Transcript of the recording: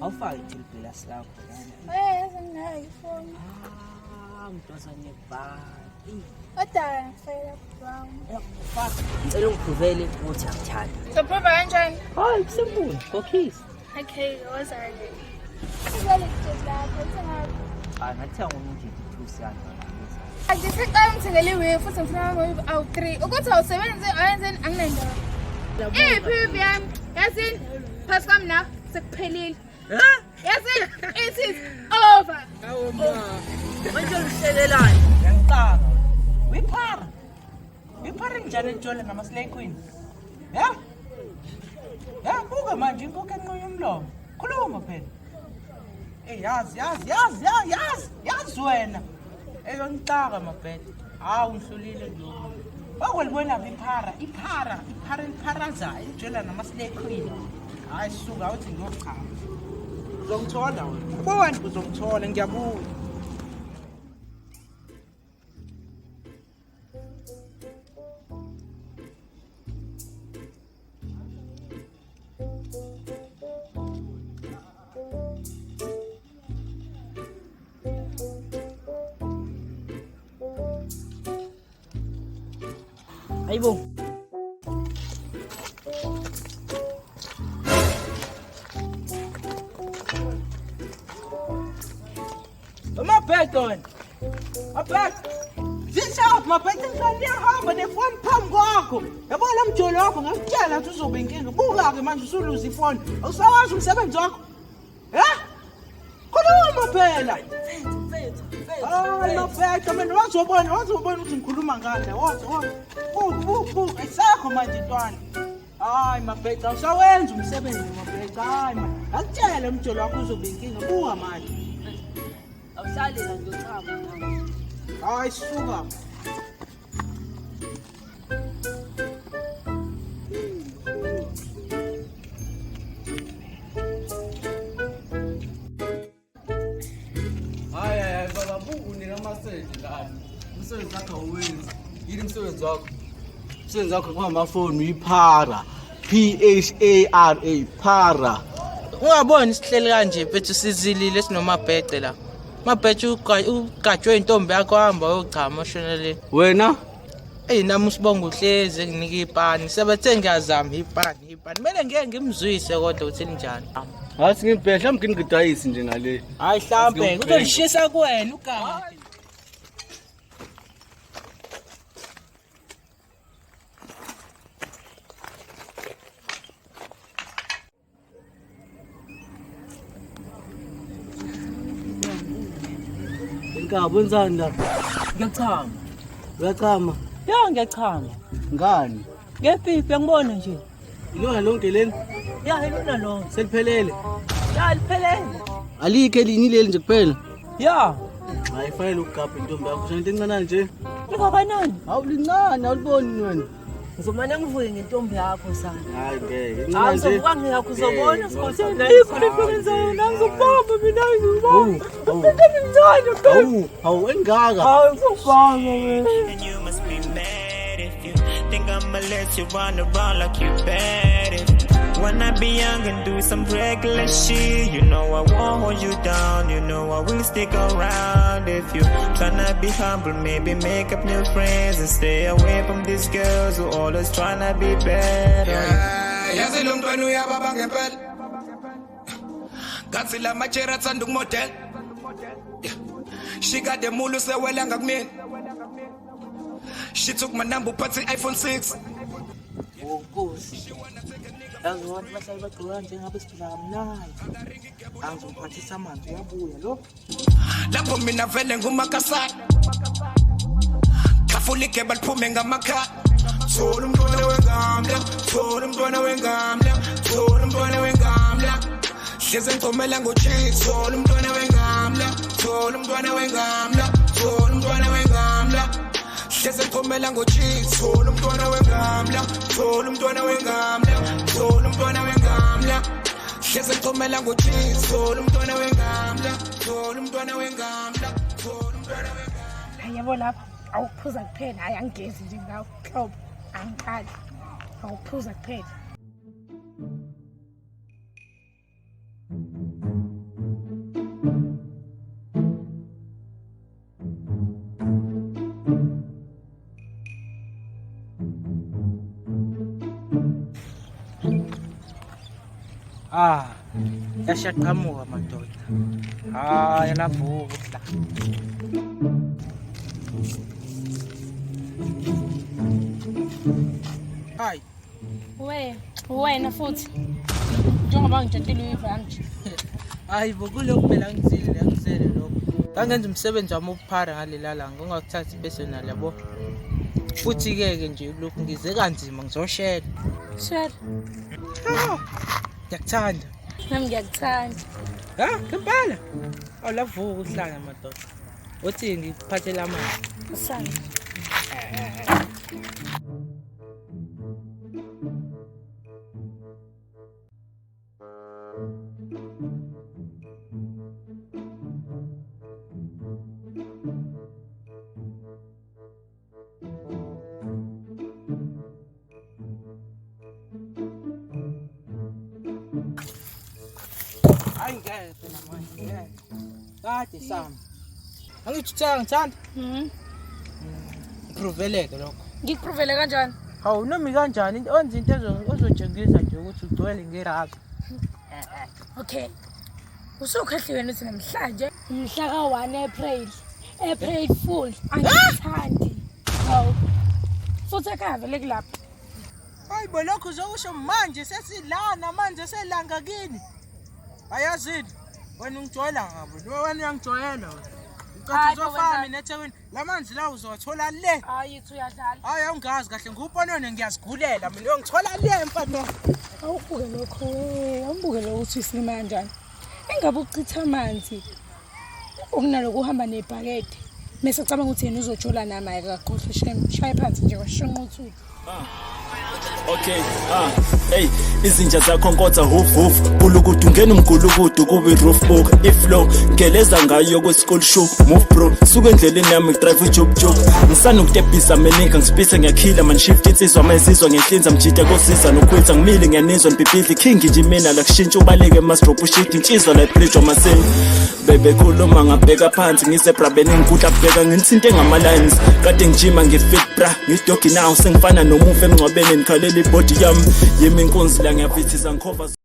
Awufake ithilibhilasi lakho lana. Eh, yazi nginayo ifoni. Ah, mntwazane bhaki. Kodwa ngifakela brown. Faka. Ngicela ungiphuvele ukuthi angithanda. Sophova kanjani? Hayi, kusembuni, khokhisa. Okay, wozake. Sizale ijezi lakho, uthengaphi? Hayi, ngathenga omunye nje siyana. Angisaqala ngithengele iweave futhi ngifuna ama-weave awu-three. Ukuthi awusebenzi awenzeni anginendaba. Iphi iweave yami? Yazini, phasi kwami la sekuphelile. Yazini, it is over. Manje uhlelelani? Ngiyangicaka. Uyiphara. Uyiphara njani ejole nama slay queen? Ya? Ya buka manje inkukhu enqunya umlomo. Khuluma phela. Ey yazi yazi yazi yazi yazi wena. Eyongixaka mabhede. Hawu ngihlulile nje. Wakwelibona iphara, iphara, iphara elipharazayo ejela nama slay queen. Hayi suka uthi ngiyochama. Uzongithola wena. Ubona uzongithola ngiyabuya. Hayibo. Mabhede wena. Mabhede. Zishawu mabhede ngicela liyahamba nefoni phambi kwakho. Yabo lo mjolo wakho ngakutshela ukuthi uzobe inkinga. Buka-ke manje usuluza ifoni. Awusawazi umsebenzi wakho. Eh? Khuluma phela. Hayi mabhede mina wazobona wazobona ukuthi ngikhuluma ngani. Woza woza. Buka buka buka ayisekho manje intwana. Hayi mabhede awusawenzi umsebenzi mabhede. Hayi man. Ngakutshela umjolo wakho uzobe inkinga. Buka manje. Awuhlali la ngiyochama. Hayi suka. Hayi hayi baba buku unika amasenti lana. Umsebenzi wakho awuwenzi. Yini umsebenzi wakho? Umsebenzi wakho kuhamba amafoni uyiphara. P H A R A phara. Ungaboni sihleli kanje mfethu sizilile sinomabhece la. Mabhece ugajwe intombi yakho hamba uyochama ushona le. Wena Eyi nami usibonga uhlezi enginika ipani. Sebethe ngiyazama ipani ipani. Kumele ngeke ngimzwise kodwa ukuthi linjani. hayi singibhedla mhlawumbe ngingidayisi nje ngale. Hayi hlampe kuzolishisa kuwena ugama. Inkabi wenzani la? Ngiyachama. Uyachama. Ya ngiyachama. Ngani? Ngepipi angibona nje. Ilona lonke leli Ya ilona lonke. seliphelele. Ya liphelele. Alikho elinye ileli nje kuphela. Ya. Hayi fanele ukugabha intombi yakho usho into encane nje. Lingakanani? Hawu lincane awuliboni wena. Ngizomane ngivuke ngentombi yakho sana. Hayi ngeke. Hayi Incane nje. ngizovuka ngiyakho uzobona Eh, sikhotheni ayikho le nto enzayo la ngizokubamba mina ngizokubamba. Hawu, Ngimncane hawu, hawu engaka. Hayi ngizokubamba mina. And you must be mad if you think I'ma let you run around like you bad. If wanna be young and do some reckless shit, you know I won't hold you down. You know I will stick around if you tryna be humble. Maybe make up new friends and stay away from these girls who always tryna be better. Yeah, yazi lo mntwana uyababa ngempela ngathi la matshera athanda ukumodela Yeah. shikade mulu sewela ngakumina she took my number uphathe i-iphone 6 Nkosi. Yazi abantu bahlale bagcoka njengabe siphila kamnandi. Angizomphathisa amanzi uyabuya lo. Lapho mina vele ngumakasana khafula igeba liphume ngamakhala thola umntwana wengamla thola umntwana wengamla thola umntwana wengamla hleze ngicomela ngocheese thola umntwana wengamla thola umntwana wengamla thola umntwana wengamla hleze ngicomela ngocheese thola umntwana wengamla thola umntwana wengamla thola umntwana wengamla hleze ngicomela ngocheese thola umntwana wengamla thola umntwana wengamla thola umntwana wengamla Hayi yabo lapha awukuphuza kuphela, hayi angigezi nje ngawo hlobo. Angiqali. Awukuphuza kuphela. Ah, yashaqhamuka madoda. Ah, yalavuka la. Hayi, We, wena futhi. Njengoba ngitshatile uyiva nje. Hayi bo, kulokhu phela ngizile la, ngizele lokho. Ngangenza umsebenzi wami wokuphara ngalela langa, ungakuthathi personal yabo. Futhi-ke ke nje lokhu ngize kanzima ngizoshela. Shela. Ah, ngiyakuthanda. Nami ngiyakuthanda. Ha, ngempela. Awulavuka uhlanya madoda. Uthi ngikuphathele amanzi. Usana. Hayi ngeke phela manje, ngeke. Kade sami. Angithi uthe ngithanda. Mhm. Ngiproveleke lokho. Ngikuprovele kanjani? Hawu noma ikanjani wenza into ozotshengisa nje ukuthi ugcwele ngerabi. Okay. Usukhohliwe ukuthi namhlanje umhla ka-1 April. April Fool. Angithandi. Hawu. Futhi ekhaya vele kulapha. Hayi bo, lokhu uzokusho manje sesilana manje selanga kini. Ayazini. Wena ungijwayela kabi. Wena uyangijwayela wena. Ucathi Hayi, bo, uzofaka wena- mina eThekwini. La manzi la uzowathola le. Hayi uthi uyadlala. Hayi awungazi kahle ngubonone ngiyazigulela mina uyongithola le mfana. Awubuke lokho we, awubuke lokho ukuthi uyisilima kanjani. Engabe ukuchitha amanzi okunalokhu uhamba nebhakede. Mese ucabanga ukuthi yena uzojola nami hayi kakhohlwe shem. Shaye phansi nje kwashonqa uthuli. Okay, ah, hey, izinja zakho nkotha hoof hoof, gulukudu ngena umgulukudu kubi roof book, iflow, ngeleza ngayo kwe school shoe, move bro, suka endleleni yami drive job job, ngisanukutebhisa meninga ngisipithe ngiyakhila man shift insizwa mayizizwa ngenhlinza mjita kosiza nokhwitha ngimile ngiyanizwa nibhibhidli king nje mina la kushintsha ubaleke masdrop ushit insizwa la bridge wamaseni bebekhuluma ngabheka phansi ngisebrabeni ngikudla bheka ngithinte ngama-lines kade ngijima ngifit bra ngidogi now sengifana nomufi emngcwabeni ngikhalela ibody yami yimi inkunzi la ngiyavithisa ngikhova.